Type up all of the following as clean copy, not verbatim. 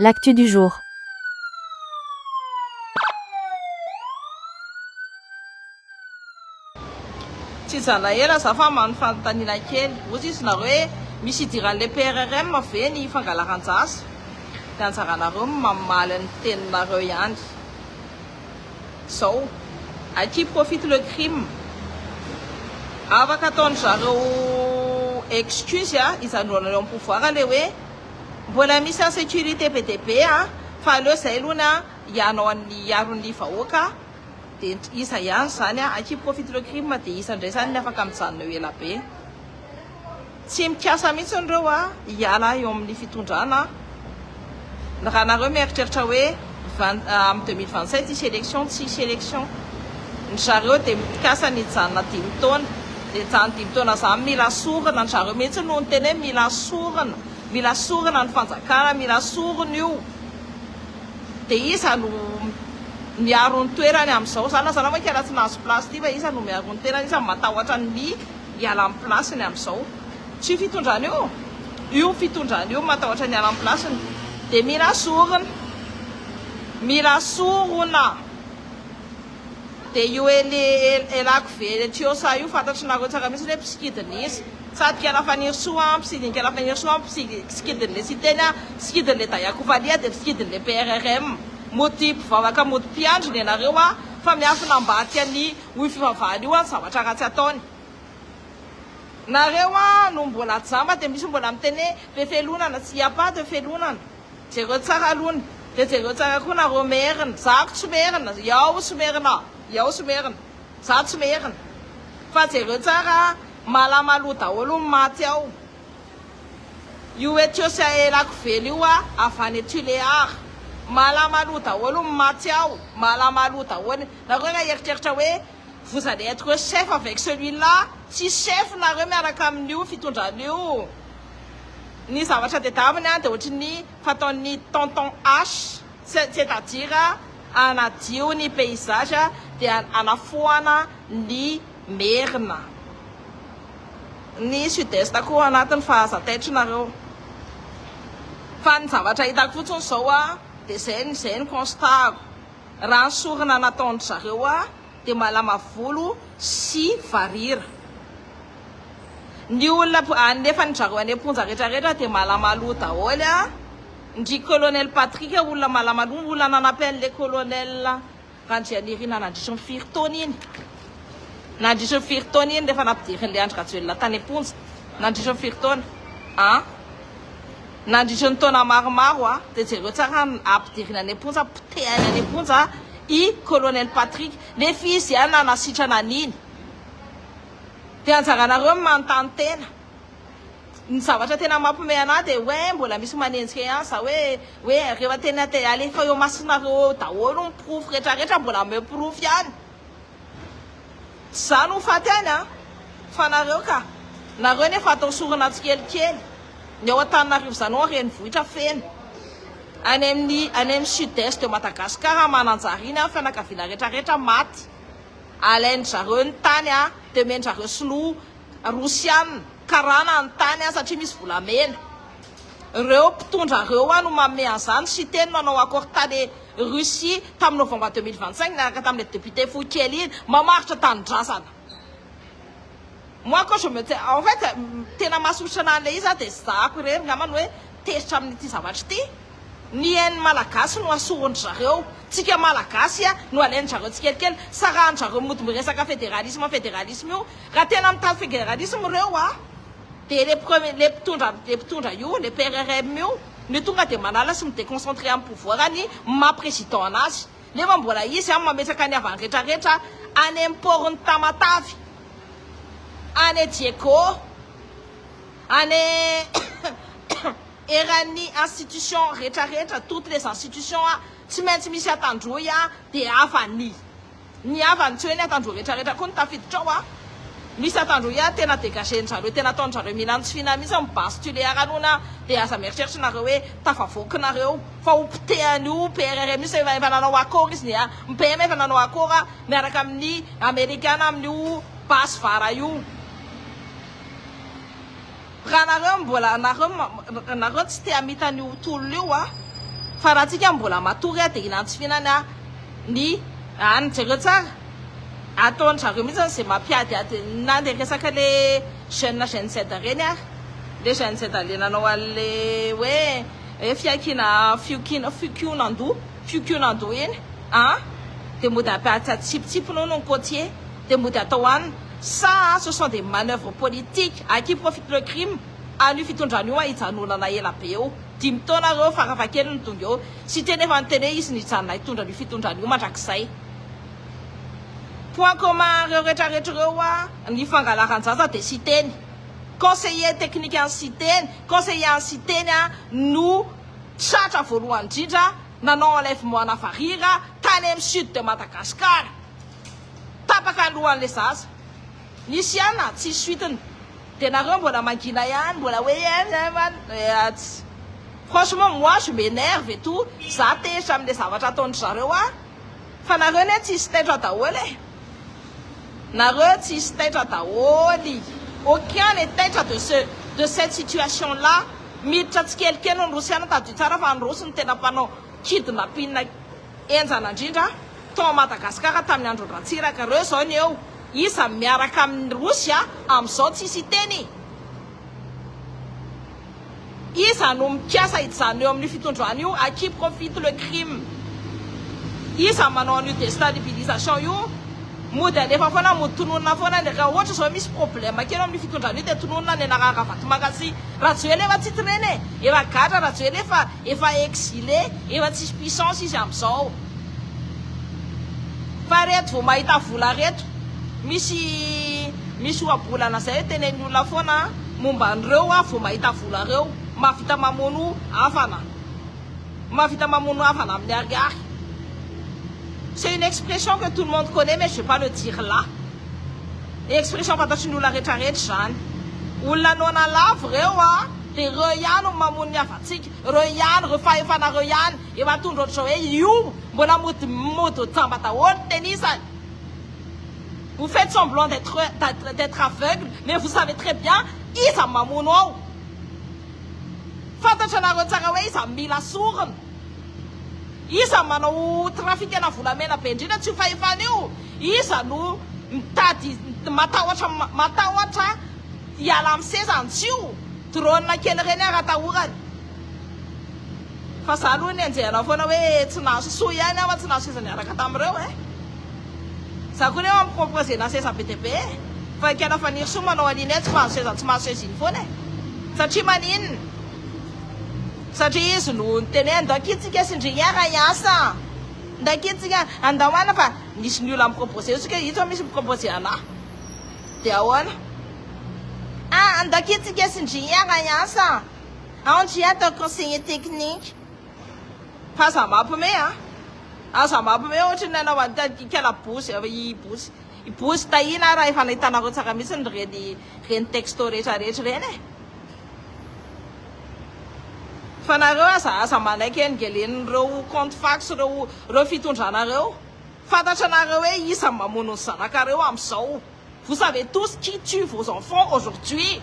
L'actu du jour. Tsy hijanona ela za fa mano fanontaniana kely. Ozy izy nareo hoe misy idiran'le PRRM ve ny fangalaran-jaza? De anjaranareo ny mamaly ny teninareo ihany. Zao, à qui profite le crime? Afaka ataon-dry zareo excuse hijanonana eo amin'ny pouvoir le hoe mbola misy insécurité be dia be fa aleo zay aloha hianao ny hiaro ny vahoaka dia iza ihany izany à qui profite le crime dia iza indray izany ny afaka mijanona eo ela be. Tsy mikasa mihitsy ireo hiala eo amin'ny fitondrana. Raha nareo mieritreritra hoe amin'ny 2027 hisy élection, tsy hisy élection. Ny zareo dia mikasa ny hijanona dimy taona. Dia izany dimy taona izany mila sorona. Ny zareo mihitsy no niteny hoe mila sorona. Mila sorona ny fanjakana, mila sorona io. Dia iza no miaro ny toerany amin'izao? Za lazana moa kala tsy nahazo place ity fa iza no miaro ny tenany? Iza no matahotra ny hiala amin'ny place-ny amin'izao? Tsy io fitondrana io? Io fitondrana io matahotra ny hiala amin'ny place-ny. Dia mila sorona. Mila sorona. Dia io Eli Elako Tiosa io fantatrinareo tsara mihitsy hoe mpisikidina izy. Sady Kala Fanirisoa, mpisidin'i Kala Fanirisoa, mpisikidin'ilay Siteny, mpisikidin'ilay Dayakofalia dia mpisikidin'ilay PRRM. Mody mpivavaka mody mpiandry ny anareo fa miafina ambadika ny io fivavahana io ny zavatra ratsy ataony. Nareo no mbola jamba dia misy mbola miteny hoe be felonana, tsy y a pas de felonana. Jereo tsara aloha ny dia jereo tsara koa nareo merina, za ko tsy merina, iao sy merina, iao sy merina, za tsy merina fa jereo tsara malamaloha daholo ny maty ao, io Etiosia Elakovelo io a avy any Tulear, malamaloha daholo ny maty ao, malamaloha daholo, nareo raha hieritreritra hoe vous allez être chef avec celui là, tsy chef nareo miaraka amin'io fitondrana io. Ny zavatra tedaviny dia ohatry ny fataon'ny tonton H, c'est à dire hanadio ny paysage dia hanafoana ny merina. Ny sud est koa anatiny fa aza taitra nareo. Fa ny zavatra hitako fotsiny izao dia izay izay ny constat-ko. Raha ny sorona nataon-dry zareo dia malama volo sy varira. Ny olona alefan zareo any amponja rehetra rehetra dia malamaloha daholo a! Ndry colonel Patrick olona malamaloha, olona nanampy anle colonel Randrianirina nandritry ny firy taona iny? Nandritry ny firy taona iny rehefa nampidirinle Andry Rajoelina tany amponja? Nandritry ny firy taona? An? Nandritry ny taona maromaro a! Dia jereo tsara ampidirina any amponja, potehiny any amponja i colonel Patrick nefa izy ihany nanasitrana an'iny. Dia anjaranareo ny manontany tena. Ny zavatra tena mampiomehy anah dia hoe mbola misy manenjika ihany za hoe hoe rehefa tena te alefa eo masonareo eo daholo ny porofo rehetra rehetra mbola omeo porofo ihany. Tsy za no ho faty any an! Fa nareo ka! Nareo nefa atao sorona tsikelikely. Ny ao Antananarivo zany ao renivohitra feno. Any amin'ny any amin'ny sud est de Madagascar Mananjary iny an fianakaviana rehetra rehetra maty. Alain-dry zareo ny tany a, dia omen-dry zareo sinoa, rosiana, karana ny tany a, satria misy volamena. Reo mpitondra reo a no manome an'izany, Siteny no nanao accord tany Russie tamin'ny novembre 2025 niaraka tamin'ilay député fohy kely iny, mamaritra tanindrazana. Moi quand je me en fait tena mahasosotra anah an'ilay izy a dia zahako irery ngambany hoe tezitra amin'ity zavatra ity. Ny hain'ny Malagasy no asoron-dry zareo. Tsika Malagasy no alain-dry zareo tsikelikely. Sarahan-dry zareo mody miresaka fédéralisme fédéralisme io. Raha tena mitady fédéralisme ireo a, dia le premier le mpitondra le mpitondra io, le PRRM io, no tonga dia manala sy mi-déconcentrer amin'ny pouvoir ny maha président anazy. Nefa mbola izy an mametraka ny havany retraretra any amin'ny port-n'i Tamatave, any Diego, any Eran'ny institution rehetra rehetra, toutes les institutions a, tsy maintsy misy Antandroy a, dia havany. Ny havany, tsy hoe ny Antandroy rehetra rehetra koa no tafiditra ao a. Misy Antandroy a, tena degager-ny zareo, tena ataon-dry zareo mihinan'ny tsy fihinana mihitsy, mi-base Tuléar aloha na, dia aza mieritreritra nareo hoe tafavoaka nareo, fa ho potehan'io PRRM io, efa efa nanao accord izy, ny ny PM efa nanao accord miaraka amin'ny Amerikana amin'io base vara io. Raha nareo mbola nareo nareo tsy te hamita an'io tolona io a! Fa raha tsika mbola matory dia hinan-tsy fihinana ny any. Jereo tsara, ataon-dry zareo mihitsy izay mampiadiady na dia resaka le jeune Gen Z ireny ary. Le Gen Z le nanao an'le hoe hoe fiakiana fiokiana fikionan-doha fikionan-doha iny an! Dia mody ampiatsipitsipiny hono ny côtier dia mody atao any. Ça ce sont des manoeuvres politiques à qui profite le crime? An'io fitondrana io hijanonana ela be eo. 5 taona reo farafahakeliny tonga eo. Siteny efa niteny hoe izy no hijanona hitondra an'io fitondrana io mandrakizay. Point commun reo retraretra reo a, ny fangalaran-jaza dia Siteny. Conseiller technique an'i Siteny, conseiller an'i Siteny a no tratra voalohany indrindra nanao enlèvement ana varira tany amin'ny sud de Madagascar. Tapaka ny lohan'ilay zaza. Nisy ihany na tsisy suite-ny. Dia nareo mbola mangina ihany, mbola hoe eh, franchement moi je m'énerve et tout, za tezitra amin'ilay zavatra ataon-dry zareo ah. Fa nareo ne tsisy taitra daholo e. Nareo tsisy taitra daholo. Aucun n'est taitra de ce de cette situation là. Miditra tsikelikely ny Rosiana, tadidio tsara fa ny Rosy no tena mpanao kidnapping henjana indrindra tao Madagascar tamin'ny andron-dRatsiraka. Reo zao ny eo. Iza miaraka amin'ny Rosia amin'izao tsisy hiteny? Iza no mikasa hijanona eo amin'io fitondrana io? À qui profite le crime? Iza manao an'io destabilisation io? Mody alefa foana, mody tononina foana, raha ohatra izao misy problème kely eo amin'io fitondrana io dia tononina ny anaran'i Ravatomanga sy Rajoelina efa tsy tireny e! Efa gadra Rajoelina efa efa exilé, efa tsisy puissance izy amin'izao. Fa reto vao mahita vola reto, misy misy ohabolana zay tenenin'ny olona foana momba an'ireo a, vao mahita vola reo, mahavita mamono havana, mahavita mamono havana amin'ny ariary. C'est une expression que tout le monde connaît mais je vais pas le dire là. Expression fantatry ny olona rehetra rehetra izany. Olona noana lava ireo a, dia ireo ihany no mamono ny havantsika, ireo ihany, ireo fahefana ireo ihany. Efa tondro ohatr'izao hoe io mbola mody mody jamba daholo ny tenisany. Vous faites semblant d'être d'être aveugle mais vous savez très bien iza no mamono ao. Fantatra nareo tsara hoe iza no mila sorona. Iza no manao trafikana volamena be indrindra tsy io fahefana io. Iza no mitady matahotra matahotra hiala amin'ny sezany tsy io. Drone kely ireny ary atahorany. Fa za aloha nenjehina foana hoe tsy nahazo soa ihany aho fa tsy nahazo seza niaraka tamin'ireo eh. Za koa nefa mi-proposer-na seza be dia be eh. Fa i Kala Fanirisoa manao an'iny hoe tsy mahazo seza tsy mahazo seza iny foana eh. Satria maninona? Satria izy no niteny hoe andao akia tsika sy ndry hiara hiasa. Andao akia tsika, andao ana fa nisy ny olona mi-proposer tsika, io zao misy mi-proposer anah. Dia ahoana? Ah, andao akia tsika sy ndry hiara hiasa. Ao ndry atao conseiller technique. Fa aza mampime a! Aza mampime ohatry ny nanao an'i Ikala Bosy, i Bosy, i Bosy Tahiana raha efa nahitanareo tsara mihitsy ireny ireny texto rehetra rehetra ireny e! Fa nareo aza aza manaiky engelen'ireo compte fax ireo ireo fitondrana ireo. Fantatra nareo hoe iza mamono ny zanakareo amin'izao. Vous savez tous qui tue vos enfants aujourd'hui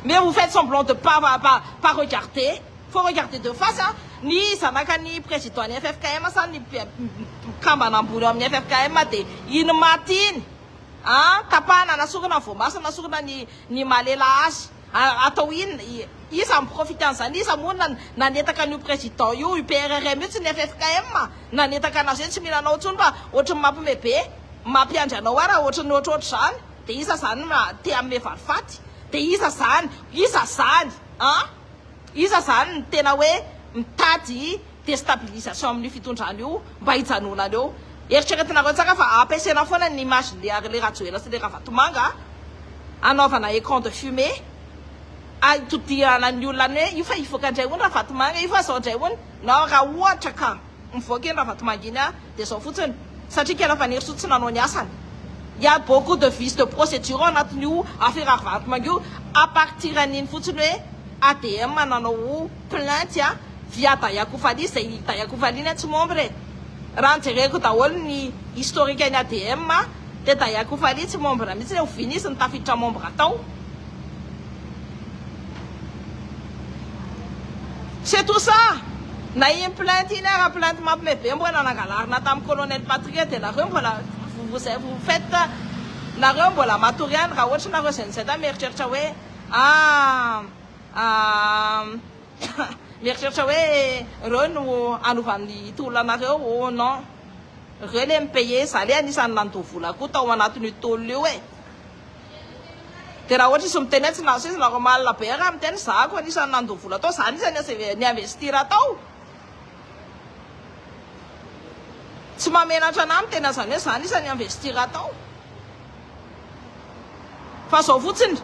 mais vous faites semblant de pas pas pas regarder faut regarder de face a ny zanaka ny président ny ffkm sa ny mpikambana ambony ao amin'ny ffkm dia iny maty iny a tapahana nasorina ny voamaso nasorina ny ny malela azy atao inona iza mi-profite an'izany iza moa nanetaka an'io président io UPRRM io tsy ny ffkm nanetaka anazy hoe tsy mila anao intsony fa ohatry ny mampime be Mampiandry anao aho raha ohatran'ny ohatrohatr'izany dia iza zany te hanome valifaty? Dia iza zany? Iza zany an? Iza zany no tena hoe mitady destabilisation amin'io fitondrana io mba hijanonana eo? Eritreretinareo tsara fa ampiasaina foana ny image le le Rajoelina sy le Ravatomanga hanaovana écran de fumée hitodihana ny olona any hoe io fa hivoaka indray hono Ravatomanga io fa zao indray hono. Non raha ohatra ka mivoaka iny Ravatomanga iny dia zao fotsiny satria Kela Fanirisoa tsy nanao ny asany. Il y a beaucoup de vices de procédure ao anatin'io affaire Ravatomanga io à partir an'iny fotsiny hoe ADM nanao plainte via Dayakofali izay Dayakofali anie tsy membre e. Raha nojereko daholo ny historique ny ADM dia Dayakofali tsy membre mihitsy oviana izy no tafiditra membre tao. C'est tout ça! Na iny plainte iny ara plainte mampime be mbola nangalarina tamin'ny colonel Patrick dia nareo mbola vous vous faites nareo mbola matory ihany raha ohatra nareo Gen Z mieritreritra hoe ah ah mieritreritra hoe reo no hanova ny tolona anareo oh non reo le mi-payer za le anisan'ny nandoa vola koa tao anatin'io tolona io e. Dia raha ohatra izy miteny hoe tsy nahazo izy, normal be raha miteny za ko anisan'ny nandoa vola tao, za anisan'ny ni-investir tao. Tsy mahamenatra anah miteny an'izany hoe za anisan'ny ni-investir tao. Fa zao fotsiny,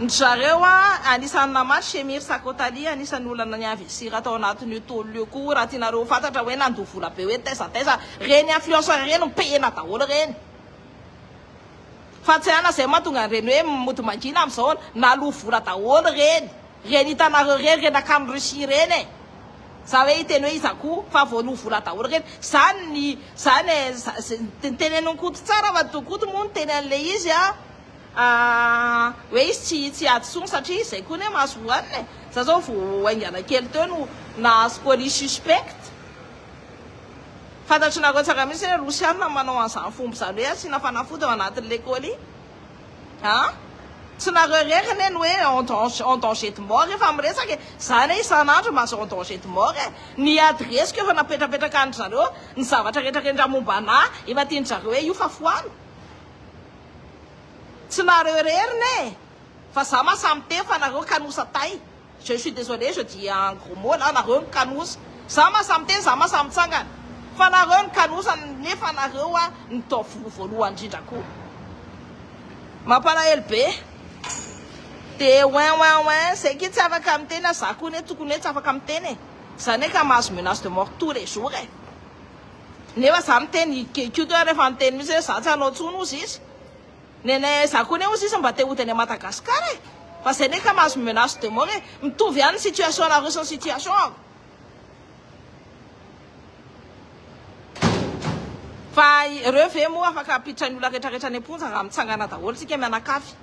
ndry zareo anisan'ny namatsy Shemir Sakotali anisan'ny olona ni-investir tao anatin'io tolona io koa raha tianareo ho fantatra hoe nandoa vola be hoe taiza taiza, reny influenceur reny mi-payer-na daholo reny. Fa tsy ana zay mahatonga an'ireny hoe mody mangina amizao naloa vola daholo reny reny hitanareo reny reny akany Russie reny e za hoe hiteny hoe iza koa fa voaloa vola daholo reny zany ny zany e teneniny Koto tsara fa to Koto moa niteny an'le izy a hoe izy tsy tsy hadisoany satria zay koa ne mahazo hohanina e za zao vao haingana kely teo no nahazo colis suspect. Fantatrinareo tsara mihitsy hoe Rosiana manao an'izany fomba izany hoe asiana fanafody ao anatin'ilay colis. An? Tsy nareo irery anie no hoe en danger, en danger de mort rehefa miresaka e. Za anie isan'andro mahazo en danger de mort e. Ny adiresiko efa napetrapetraka an-dry zareo, ny zavatra rehetra rehetra momba anà efa tian-dry zareo hoe io fa foano. Tsy nareo irery ne fa za ma samy miteny fa nareo kanosa tay. Je suis désolé je dis un gros mot là nareo ny kanosa za mahasahy miteny za mahasahy mitsangana fa nareo ny kanosa nefa nareo a ny tao voalohany indrindra koa mampalahelo be de ouin ouin ouin zay ki tsy afaka miteny a za koa ne tokony hoe tsy afaka miteny e za ne ka mahazo menace de mort tous les jours e nefa za miteny koto rehefa niteny mihitsy hoe za tsy hanao tsony ozy izy Nenay za koa ne ozy izy mba te hody any Madagascar e! Fa zay ne ka mahazo menace de mort e! Mitovy ihany ny situation nareo sy ny situation ako. Fa ireo ve moa afaka hampiditra ny olona rehetra rehetra any am-ponja raha mitsangana daholo tsika mianakavy?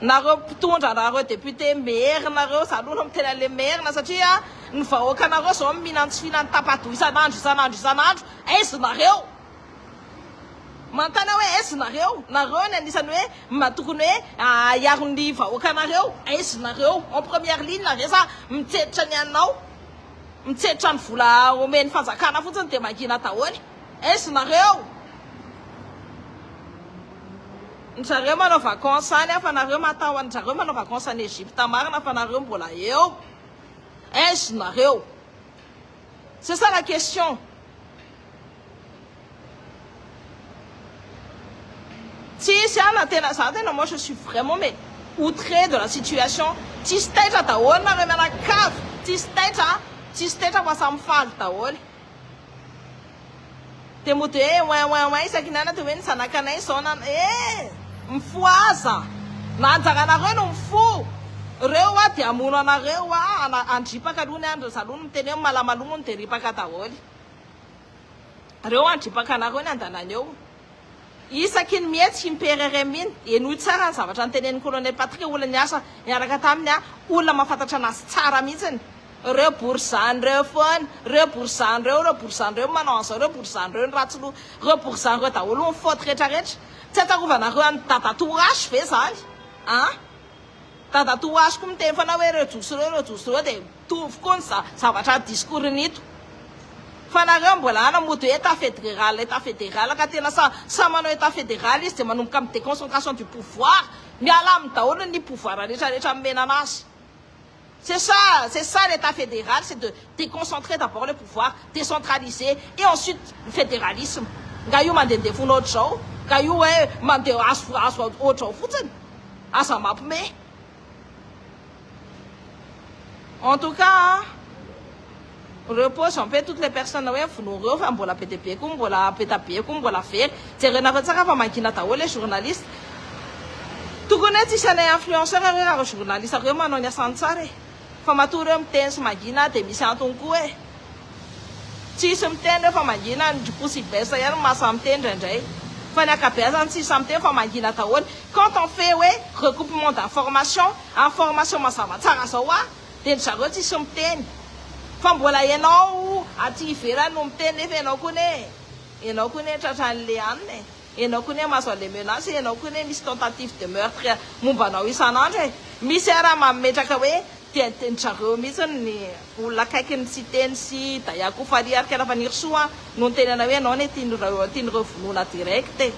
Nareo mpitondra nareo député merina nareo za aloha no miteny an'le merina satria ny vahoakanareo zao mihinan-tsy fihinan'ny tapa-doha isan'andro isan'andro isan'andro aiza nareo? Manontany aho hoe aiza nareo? Nareo ny anisany hoe mba tokony hoe hiaro ny vahoakanareo, aiza nareo? En première ligne ve sa mitsetra ny anao? Mitsetra ny vola omen'ny fanjakana fotsiny dia mangina daholo? Aiza nareo? Ny zareo manao vacances any fa nareo mataho ny zareo manao vacances any Egypte marina fa nareo mbola eo. Aiza nareo? C'est ça la question. Tsisy an tena za tena moi je suis vraiment mais outré de la situation tsisy taitra daholo nareo mianakavy tsisy taitra tsisy taitra fa samy faly daholo de mody hoe ouin ouin ouin isaky ny ana de hoe ny zanakanay zao na eh mifohaza na anjaranareo no mifoha reo a de hamono anareo a andripaka aloha ny andro za aloha no miteny hoe malamaloma hono de ripaka daholo. Reo andripaka anareo ny andanany eo. Isaky ny mihetsika iny PRRM iny, henoy tsara ny zavatra notenenin'i Colonel Patrick, olona niasa niaraka taminy a, olona mahafantatra anazy tsara mihitsiny. Reo borizano reo foana, reo borizano reo, reo borizano reo manao an'izao, reo borizano reo ny ratsy loha, reo borizano reo daholo ny faute rehetra rehetra. Tsy atsarovanareo an'i dadatoa Rash ve zany an? Dadatoa Rash koa miteny foana hoe reo jiosy reo, reo jiosy reo dia mitovy koa ny zavatra discours-n'ito. Fa nareo mbola any mody hoe état fédéral état fédéral ka tena sa sa manao état fédéral izy dia manomboka amin'ny déconcentration du pouvoir miala aminy daholo ny pouvoir rehetra rehetra nomena anazy c'est ça c'est ça l'état fédéral c'est de déconcentrer d'abord le pouvoir décentraliser et ensuite le fédéralisme nga io mandehandeha foana ohatr'izao nga io hoe mandeha azo azo ohatr'izao fotsiny aza mampime En tout cas, repose en paix toutes les personnes hoe vonoa reo fa mbola be dia be koa mbola be da be koa mbola very. Jerenareo tsara fa mangina daholo les journalistes. Tokony hoe tsisy anay influenceur hoe raha reo journaliste reo manao ny asany tsara e. Fa matoa reo miteny sy mangina dia misy antony koa e. Tsisy miteny reo fa mangina, ny ry Bessa ihany no mahasahy miteny indraindray. Fa ny ankabeazany tsisy sahy miteny fa mangina daholo. Quand on fait hoe recoupement d'information, information mazava tsara zao hoa. Dia ry zareo tsisy miteny. Fa mbola ianao aty ivelany no miteny nefa ianao koa anie ianao koa anie tratran'le anona e. Ianao koa anie mahazo an'le menace e, ianao koa anie misy tentative de meurtre momba anao isan'andro e. Misy ara mametraka hoe dia ry zareo mihitsy ny olona akaikin'i Siteny sy Dayakofari ary Kalafanirisoa no niteny anao hoe ianao anie tian'ireo tian'ireo vonoina direct e.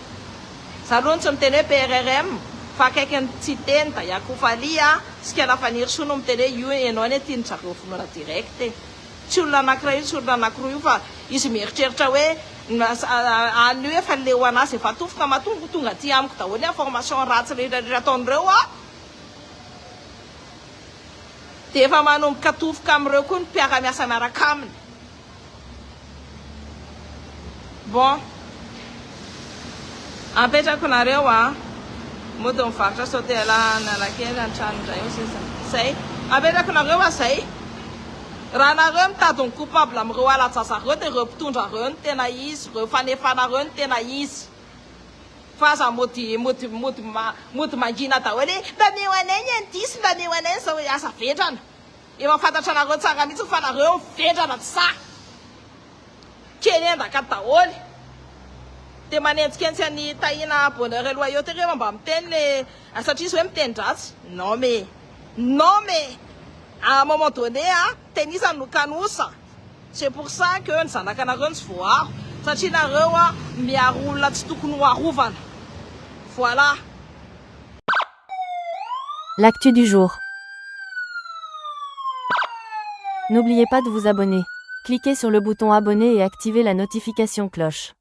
Za aloha tsy miteny hoe PRRM fa akaikin'i Siteny, Dayakofali sy Kalafanirisoa no miteny hoe io ianao anie tian-dry zareo vonoina direct e. Tsy olona anakiray io tsy olona anakiroa io fa izy mieritreritra hoe an'io efa leo anazy efa tofoka matoa tonga aty amiko daholo ny information ratsy rehetra rehetra ataon'ireo a! Dia efa manomboka tofoka amin'ireo koa ny mpiara-miasa miaraka aminy. Bon. Apetrako nareo a. Mody mivarotra sauter Analakely an-trano indray hoy sisa. Zay. Apetrako nareo a zay. Raha nareo mitady ny coupable amin'ireo hala-jaza ireo dia ireo mpitondra ireo no tena izy, ireo fanefana ireo no tena izy. Fa aza mody mody mody mody mangina daholo hoe mba omeo anay ny indice, mba omeo anay ny zao, aza vendrana. Efa fantatra nareo tsara mihitsy fa nareo vendrana tsy sahy. Kely endaka daholo. Dia manenjikenjika an'i Tahina Bonheur et Loyauté rehefa mba miteny le satria izy hoe miteny dratsy. Non mais non mais à un moment donné a tenisa no kanosa. C'est pour ça que ny zanakanareo no tsy voaaro satria nareo a miaro olona tsy tokony ho arovana. Voilà. L'actu du jour. N'oubliez pas de vous abonner. Cliquez sur le bouton abonner et activez la notification cloche.